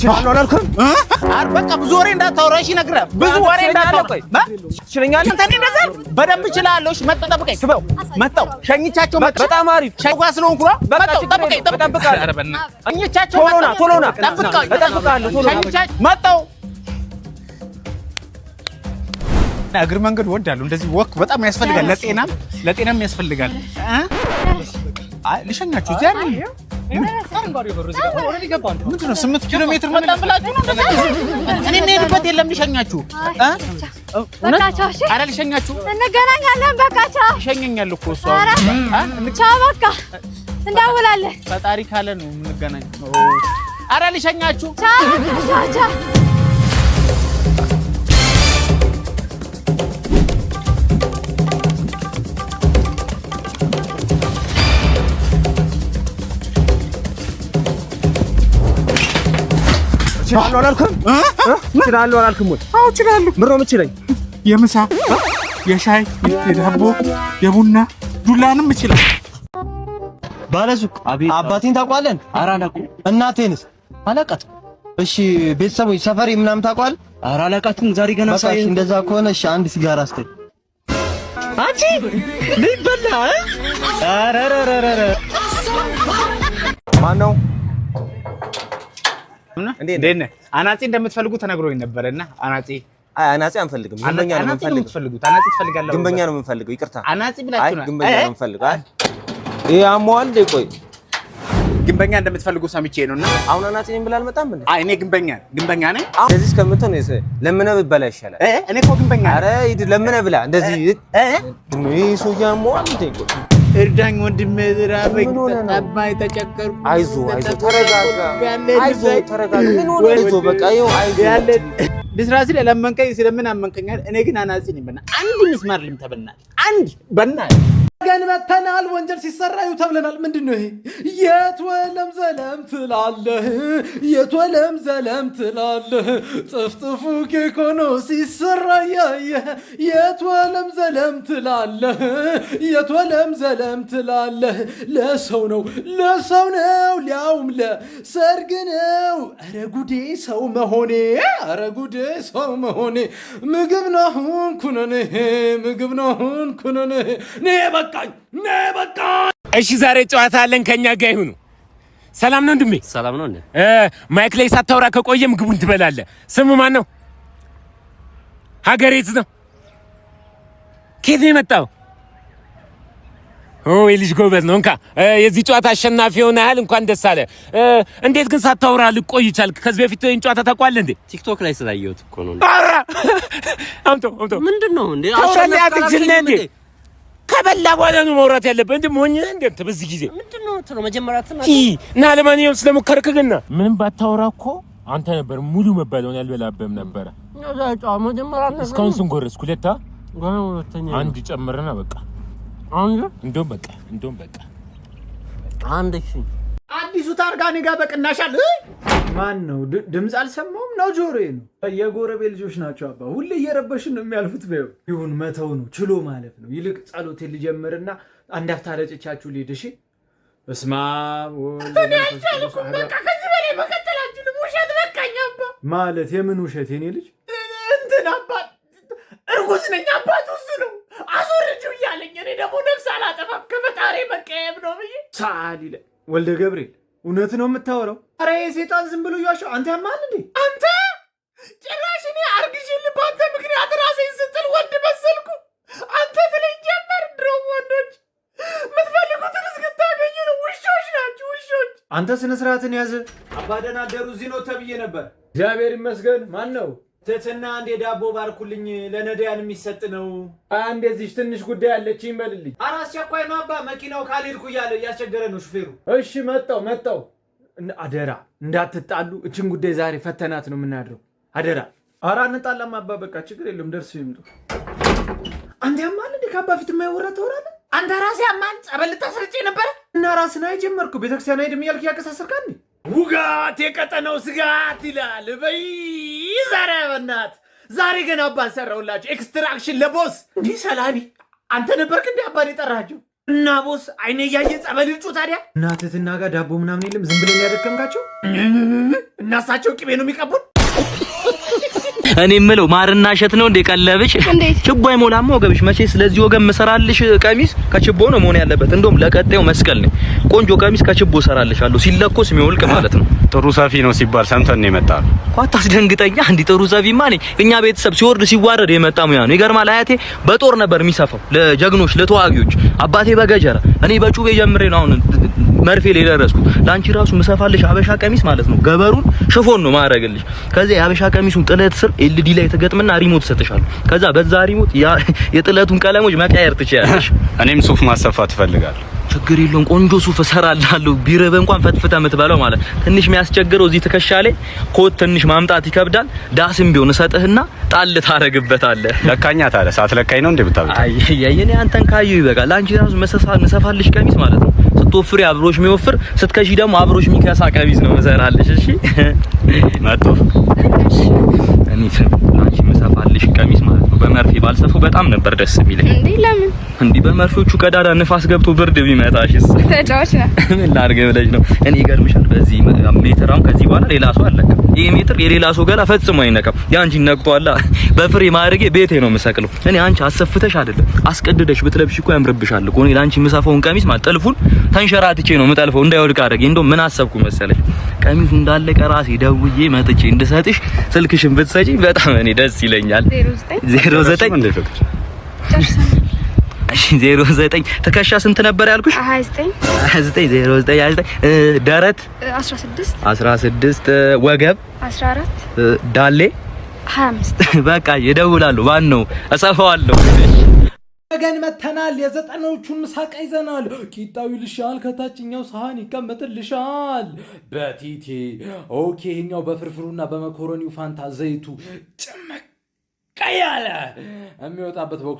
እችላለሁ አላልኩም? ኧረ በቃ ብዙ ወሬ እንዳታወራ እሺ። ነግረህ ብዙ ወሬ እንዳታወራ ትችለኛለህ? አንተ እኔ እንደዛ በደንብ እችላለሁ። እሺ መጣሁ፣ ጠብቀኝ። መጣሁ፣ ሸኝቻቸው መጣሁ። በጣም አሪፍ። ሸጓ ስለሆንኩ ነው። በቃ መጣሁ፣ ችግር ጠብቀኝ፣ የለውም። ጠብቀኝ። እጠብቅሃለሁ። ኧረ በእናትህ ሸኝቻቸው ቶሎ ና፣ መጣሁ። ቶሎ ና። ጠብቀኝ፣ እጠብቅሃለሁ፣ ቶሎ ና። ሸኝቻቸው መጣሁ። እግር መንገድ እወዳለሁ። እንደዚህ walk በጣም ያስፈልጋል፣ ለጤናም ለጤናም ያስፈልጋል። እ? አይ ልሸኛችሁ እዚህ አይደል? ምንድን ነው 8 ኪሎ ሜትር መጣን ብላችሁ ነው እንደዛ? እኔ የምሄድበት የለም ልሸኛችሁ። እ? በቃ ቻው። እሺ ኧረ ልሸኛችሁ። እንገናኛለን። በቃ ቻው። ይሸኘኛል እኮ እሱ። ኧረ እ? ቻው። በቃ እንደውላለን። ፈጣሪ ካለ ነው የምንገናኝ። ኧረ ልሸኛችሁ። ቻው ቻው ቻው። እችላለሁ አላልኩም? እችላለሁ አላልኩም ወይ? አዎ እችላለሁ። ምን ነው የምችለኝ? የምሳ የሻይ የዳቦ የቡና ዱላንም እችላለሁ። ባለሱቅ አባቴን ታውቀዋለህ? ኧረ አላውቅም። እናቴንስ? አላውቃትም። እሺ ቤተሰቦች ሰፈሬ ምናምን ታውቀዋለህ? ኧረ አላውቃትም። ዛሬ ገና በቃ ሳይ እሺ፣ እንደዛ ከሆነ እሺ አንድ ሲጋራ ስጠኝ። አንቺ ሊበላ ኧረ ኧረ ኧረ ማን ነው? እንዴት ነህ? አናጺ እንደምትፈልጉ ተነግሮኝ ነበረ እና አናጺ አይ አናጺ አንፈልግም፣ ግንበኛ ነው አናጺ ነው የምንፈልገው። የምትፈልጉት? አናጺ ትፈልጋለህ? ግንበኛ ነው የምንፈልገው። ይቅርታ። አናጺ አይ ብላችሁ ነው። ግንበኛ ነው የምንፈልገው። አይ ይሄ አሞሃል እንዴ? ቆይ ግንበኛ እንደምትፈልጉ ሰምቼ ነው እና አሁን አናጺ ነኝ ብለህ አልመጣም እንዴ? አይ እኔ ግንበኛ ግንበኛ ነኝ። እንደዚህ እስከምትሆን ለምነህ ብትበላ ይሻላል። እ እኔ እኮ ግንበኛ ነኝ። ኧረ ሂድ ለምነህ ብላ። እንደዚህ እ ይሄ ሰውዬ አሞሃል እንዴ? ቆይ እርዳኝ ወንድሜ፣ ራበኝ፣ ምን ሆነህ ነው? ተጠማኝ፣ ተቸገርኩ። አይዞህ አይዞህ፣ ተረጋጋ። አይዞህ ተረጋጋ። ምን ሆነህ? አይዞህ በቃ ይኸው አይዞህ። ያለ ልስራ ስል ለመንከኝ ስለምን አመንከኛል? እኔ ግን አናጺ ነኝ። በእናትህ አንድ ሚስማር ልምታ፣ በእናትህ አንድ በእናትህ ገን መተናል። ወንጀል ሲሰራ እዩ ተብለናል። ምንድን ነው ይሄ? የት ወለም ዘለም ትላለህ? የት ወለም ዘለም ትላለህ? ጥፍጥፉ ኬክ ሆኖ ሲሰራ ያየህ የት ወለም ዘለም ትላለህ? የት ወለም ዘለም ትላለህ? ለሰው ነው ለሰው ነው ሊያውም ለሰርግ ነው። ኧረ ጉዴ ሰው መሆኔ፣ ኧረ ጉዴ ሰው መሆኔ። ምግብ ነው ኩነኔ፣ ምግብ ነው ኩነኔ። ኔ በቃኝ፣ ኔ በቃኝ። እሺ ዛሬ ጨዋታ አለን፣ ከኛ ጋር ይሁኑ። ሰላም ነው ወንድሜ? ሰላም ነው እንዴ? Mic ላይ ሳታወራ ከቆየ ምግቡን ትበላለህ። ስሙ ማን ነው? ሀገር የት ነው? ከየት ነው የመጣው? ኦ የልጅ ጎበዝ ነው። እንካ የዚህ ጨዋታ አሸናፊ ሆነሃል። እንኳን ደስ አለ። እንዴት ግን ሳታወራ ልቆይ ቻልክ? ከዚህ በፊት ይህን ጨዋታ ታውቀዋለህ እንዴ? ቲክቶክ ላይ ስላየሁት እኮ ነው። ኧረ አምጣው አምጣው። ምንድን ነው እንዴ? ታወራለህ? አትችልም እንዴ? እንዴ? ከበላ በኋላ ነው ማውራት ያለብህ። እንዴ ሞኝ ነህ እንዴ አንተ በዚህ ጊዜ? ምንድን ነው እንትኑ መጀመሪያ ኢ እና ለማንኛውም ስለሞከርክ ግን ምንም ባታወራ እኮ አንተ ነበር ሙሉ መባለውን ያልበላብህም ነበረ። መጀመሪያ እስካሁን ስንጎረስክ ሁለታ አንድ ጨምርና በቃ አንድ እንደውም በቃ እንደውም በቃ አንድ እሺ አዲሱ ታርጋ እኔ ጋር በቅናሽ አለ። ማን ነው? ድምፅ አልሰማውም ነው ጆሮዬ ነው። የጎረቤት ልጆች ናቸው አባ፣ ሁሌ እየረበሽን ነው የሚያልፉት። በይው ይሁን መተው ነው ችሎ ማለፍ ነው። ይልቅ ጸሎቴን ልጀምርና አንድ አፍታ ረጭቻችሁ ልሂድ። እሺ። በስመ አብ ወወልድ እኔ ወመንፈስ ቅዱስ አልቻልኩም። አሐዱ በቃ ከዚህ በላይ መቀጠል አልችልም። ውሸት በቃኝ አባ። ማለት የምን ውሸት የኔ ልጅ? እንትን አባ እርጉዝ ነኝ አባቱ እሱ ነው አስወርጂው እያለኝ እኔ ደግሞ ነፍስ አላጠፋም ከፈጣሪ መቀየም ነው ብዬ ሰዓሊ ወልደ ገብርኤል እውነት ነው የምታወራው? ኧረ ይሄ ሴጣን ዝም ብሎ እያሸው። አንተ ያማል እንዴ? አንተ ጭራሽ እኔ አርግዤልህ በአንተ ምክንያት ራሴን ስትል ወንድ መሰልኩ። አንተ ትለኝ ጀመር። ድሮም ወንዶች የምትፈልጉትን እስክታገኙ ነው። ውሾች ናችሁ ውሾች። አንተ ስነ ስርዓትን ያዝ። አባ ደህና አደሩ። እዚህ ነው ተብዬ ነበር። እግዚአብሔር ይመስገን። ማን ነው? ትትና አንድ የዳቦ ባርኩልኝ፣ ለነዳያን የሚሰጥ ነው። አንድ የዚች ትንሽ ጉዳይ አለችኝ በልልኝ። ኧረ አስቸኳይ ነው አባ፣ መኪናው ካልሄድኩ እያለ እያስቸገረ ነው ሹፌሩ። እሺ መጣው መጣው። አደራ እንዳትጣሉ። እችን ጉዳይ ዛሬ ፈተናት ነው የምናድረው። አደራ። ኧረ አንጣላም አባ፣ በቃ ችግር የለም ደርሰው ይምጡ። አንተ ያማል እንዴ? ከአባ ፊት የማይወራ ታወራለህ? አንተ ራስህ ያማል። ጸበል ልታስረጨኝ ነበረ። እና ራስን አይጀመርኩ ቤተክርስቲያን አይሄድም እያልክ እያቀሳሰርካ እንዴ? ውጋት የቀጠነው ስጋት ይላል። በይ ዛሬ በናት ዛሬ ገና አባን ሰራሁላችሁ። Extraction ለ boss። እንዲህ ሰላቢ አንተ ነበርክ እንዲህ አባን የጠራቸው? እና boss፣ አይኔ እያየ ጸበል እጩ ታዲያ። እና ትህትና ጋር ዳቦ ምናምን የለም? ዝም ብለን ያደከምካቸው። እና እሳቸው ቅቤ ነው የሚቀቡን። እኔ የምለው ማርና እሸት ነው እንደ ቀለብሽ? እንዴት? ችቦ አይሞላም ወገብሽ። መቼ ስለዚህ ወገብ ምሰራልሽ ቀሚስ ከችቦ ነው መሆን ያለበት። እንደውም ለቀጣዩ መስቀል ነው ቆንጆ ቀሚስ ከችቦ እሰራልሻለሁ። ሲለኮስ የሚወልቅ ማለት ነው። ጥሩ ሰፊ ነው ሲባል ሰምተን ነው የመጣነው። እኮ አታስደንግጠኛ። እንዲህ ጥሩ ሰፊማ ነኝ። እኛ ቤተሰብ ሲወርድ ሲዋረድ የመጣ ሙያ ነው። ይገርማል። አያቴ በጦር ነበር የሚሰፋው ለጀግኖች ለተዋጊዎች። አባቴ በገጀራ፣ እኔ በጩቤ ጀምሬ ነው አሁን መርፌ ላይ ደረስኩት። ለአንቺ ራሱ ምሰፋልሽ አበሻ ቀሚስ ማለት ነው ገበሩን ሽፎን ነው ማረግልሽ። ከዛ የአበሻ ቀሚሱን ጥለት ስር LED ላይ ተገጥምና remote እሰጥሻለሁ። ከዛ በዛ remote የጥለቱን ቀለሞች መቀየር ትችያለሽ። እኔም ሱፍ ማሰፋት እፈልጋለሁ። ችግር የለውም። ቆንጆ ሱፍ እሰራልሃለሁ። ቢርብህ እንኳን ፈትፍተህ የምትበላው ማለት። ትንሽ የሚያስቸግረው እዚህ ትከሻ ላይ ኮት ትንሽ ማምጣት ይከብዳል። ዳስም ቢሆን እሰጥህና ጣል ታረግበታለህ። ለካኛ ታዲያ ሳትለካኝ ነው እንዴ ብታብታ? አይ አይ፣ እኔ አንተን ካየሁ ይበቃል። አንቺ ራሱ መሰፋልሽ ቀሚስ ማለት ነው። ስትወፍሪ አብሮሽ የሚወፍር፣ ስትከሺ ደግሞ አብሮሽ የሚከሳ ቀሚስ ነው መሰራልሽ። እሺ። መጡ። እኔ አንቺ መሰፋልሽ ቀሚስ ማለት ነው በመርፌ ባልሰፋው በጣም ነበር ደስ የሚለኝ። እንዴ፣ ለምን? እንዲህ በመርፌዎቹ ቀዳዳ ንፋስ ገብቶ ብርድ ቢመጣሽስ? ተጫዋች ነህ። ምን ላድርግ ብለሽ ነው? እኔ ይገርምሻል፣ በዚህ ሜትር አሁን ከዚህ በኋላ ሌላ ሰው አልነካም። ይሄ ሜትር የሌላ ሰው ገላ ፈጽሞ አይነካም። የአንቺን ነቅቷላ። በፍሬ ማድረጌ ቤቴ ነው የምሰቅለው። እኔ አንቺ አሰፍተሽ አይደለም አስቀድደሽ ብትለብሽ እኮ ያምርብሻል እኮ። እኔ ለአንቺ የምሰፋውን ቀሚስ ማለት ጥልፉን ተንሸራትቼ ነው የምጠልፈው እንዳይወድቅ አድርጌ። እንደው ምን አሰብኩ መሰለሽ? ቀሚሱ እንዳለቀ ራሴ ደውዬ መጥቼ እንድሰጥሽ ስልክሽን ብትሰጪኝ በጣም እኔ ደስ ይለኛል። 09። 09። እንዴ ፍቅር? ጨርሰናል። እሺ፣ 09። ትከሻ ስንት ነበር ያልኩሽ? 29። 29፣ 09፣ 29። ደረት? 16። 16። ወገብ? 14። ዳሌ? 25። በቃ ይደውላሉ። ማን ነው እጽፈዋለሁ። ወገን መተናል። የዘጠናዎቹን ምሳቃ ይዘናል። ቂጣው ይልሻል፣ ከታችኛው ሰሃን ይቀመጥልሻል። በቲቴ okay። ይሄኛው በፍርፍሩና በመኮረኒው ፋንታ ዘይቱ ጭምቅ ያለ የሚወጣበት box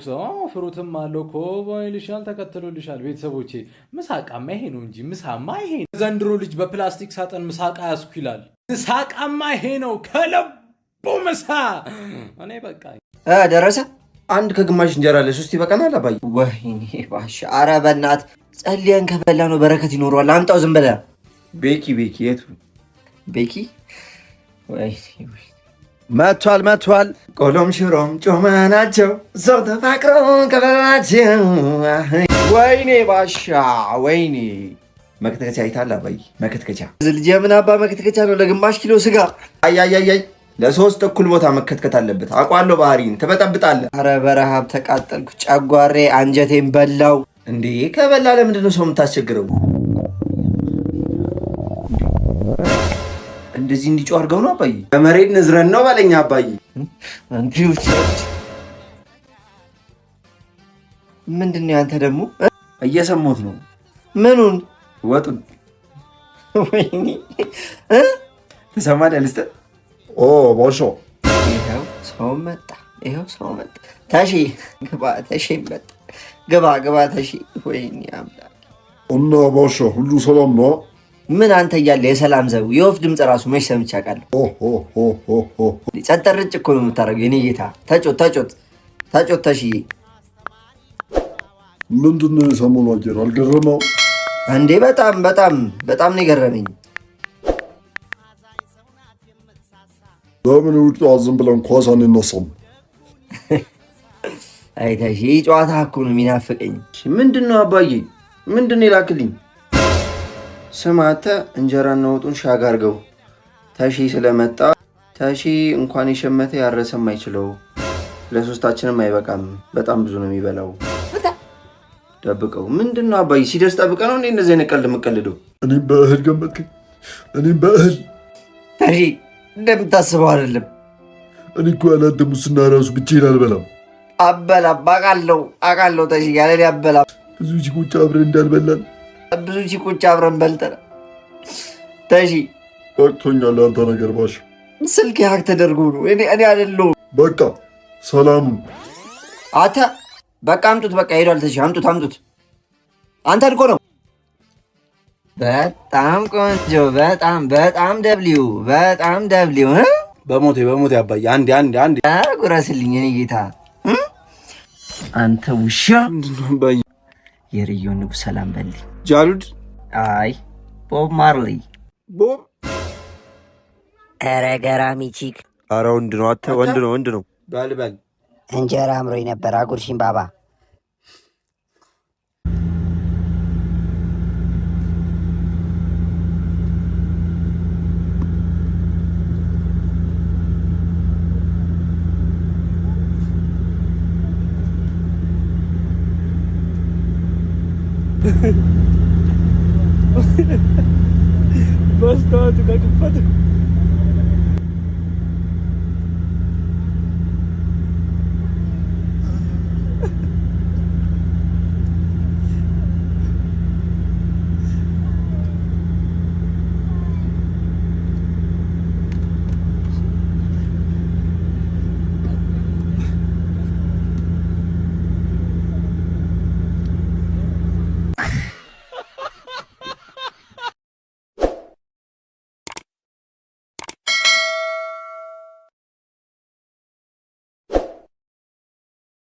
fruit ም አለው። ኮባ ይልሻል፣ ተከትሎልሻል። ቤተሰቦቼ፣ ምሳቃማ ይሄ ነው እንጂ ምሳማ ይሄ ነው። ዘንድሮ ልጅ በፕላስቲክ ሳጥን ምሳቃ ያስኩ ይላል። ምሳቃማ ይሄ ነው ከልቡ ምሳ። እኔ በቃ ደረሰ። አንድ ከግማሽ እንጀራ ለሶስት ይበቃናል አባዬ። ወይኔ ባሻ፣ ኧረ በእናትህ ጸልየን ከበላ ነው በረከት ይኖረዋል። አምጣው ዝም ብለህ። ቤኪ ቤኪ የቱ? ቤኪ፣ ወይኔ። መቷል መቷል። ቆሎም ሽሮም ጮማ ናቸው። ሰው ተፋቅሮ ከበላቸው። ወይኔ ባሻ ወይኔ። መከትከቻ አይታል አባዬ? መከትከቻ። ልጅ የምን አባ መከትከቻ ነው ለግማሽ ኪሎ ስጋ? አይ አይ አይ፣ ለሶስት እኩል ቦታ መከትከት አለበት። አውቃለሁ ባህሪን፣ ትበጠብጣለህ። አረ በረሃብ ተቃጠልኩ። ጨጓሬ አንጀቴን በላው። እንዴ፣ ከበላ ለምንድን ነው ሰው የምታስቸግረው? እንደዚህ እንዲጮህ አድርገው ነው አባዬ። በመሬት ንዝረን ነው በለኛ አባዬ። ምንድን ነው ያንተ ደግሞ? እየሰማሁት ነው። ምኑን? ወጡን። ወይኔ። ትሰማለህ? ልስጥህ? ኦ ባሻ። ይኸው ሰው መጣ። ይኸው ሰው መጣ። ተሺ ግባ፣ ተሺ መጣ። ግባ ግባ ተሺ። ወይኔ አምላክ። እና ባሻ፣ ሁሉ ሰላም ነው? ምን አንተ እያለ የሰላም ዘቡ የወፍ ድምፅ ራሱ መች ሰምቼ አውቃለሁ? ጸጥ ረጭ እኮ ነው የምታደርገው የኔ ጌታ። ተጮት ተጮት ተጮት ተሽዬ። ምንድን ነው የሰሞኑ አየር አልገረመው? እንዴ፣ በጣም በጣም በጣም ነው የገረመኝ። ለምን እሑድ ጠዋት ዝም ብለን ኳስ አንነሳም? አይ ተሺ፣ ይህ ጨዋታ እኮ ነው የሚናፍቀኝ። ምንድን ነው አባዬ? ምንድን ነው የላክልኝ? ስማ አንተ፣ እንጀራና ወጡን ሻግ አድርገው። ተሺ ስለመጣ ተሺ እንኳን የሸመተ ያረሰም አይችለው። ለሶስታችንም አይበቃም። በጣም ብዙ ነው የሚበላው። ደብቀው። ምንድን ነው አባዬ? ሲደርስ ጠብቀ ነው እንዴ እንደዚህ አይነት ቀልድ የምቀልደው? እኔም በእህል ገመትከኝ። እኔም በእህል። ተሺ፣ እንደምታስበው አይደለም። እኔ እኮ ያለ ሙስና ራሱ ብቻዬን አልበላም። አበላም፣ አውቃለሁ አውቃለሁ ተሺ፣ ያለ እኔ አበላም። ብዙ ቺኮች አብረን እንዳልበላን። ብዙ ቺኮች አብረን በልተናል። ተሺ። በቅቶኛል አንተ ነገር ባሻ። ስልክ hack ተደርጎ ነው፣ እኔ አይደለሁም። በቃ ሰላም። አተ በቃ አምጡት፣ በቃ ሄዷል። ተሺ፣ አምጡት አምጡት። አንተ እኮ ነው። በጣም ቆንጆ፣ በጣም በጣም W፣ በጣም W። በሞቴ በሞቴ አባዬ፣ አንዴ አንዴ አንዴ። ጉረስልኝ የኔ ጌታ። አንተ ውሻ። የሬጌውን ንጉሥ ሰላም በልኝ። ጃሉድ። አይ፣ ቦብ ማርሊ። ቦብ። ኧረ ገራሚ chick። አረ ወንድ ነው አንተ፣ ወንድ ነው፣ ወንድ ነው። በል በል። እንጀራ አምሮኝ ነበር። አጉርሽኝ ባባ። መስታወቱ ከክፈት።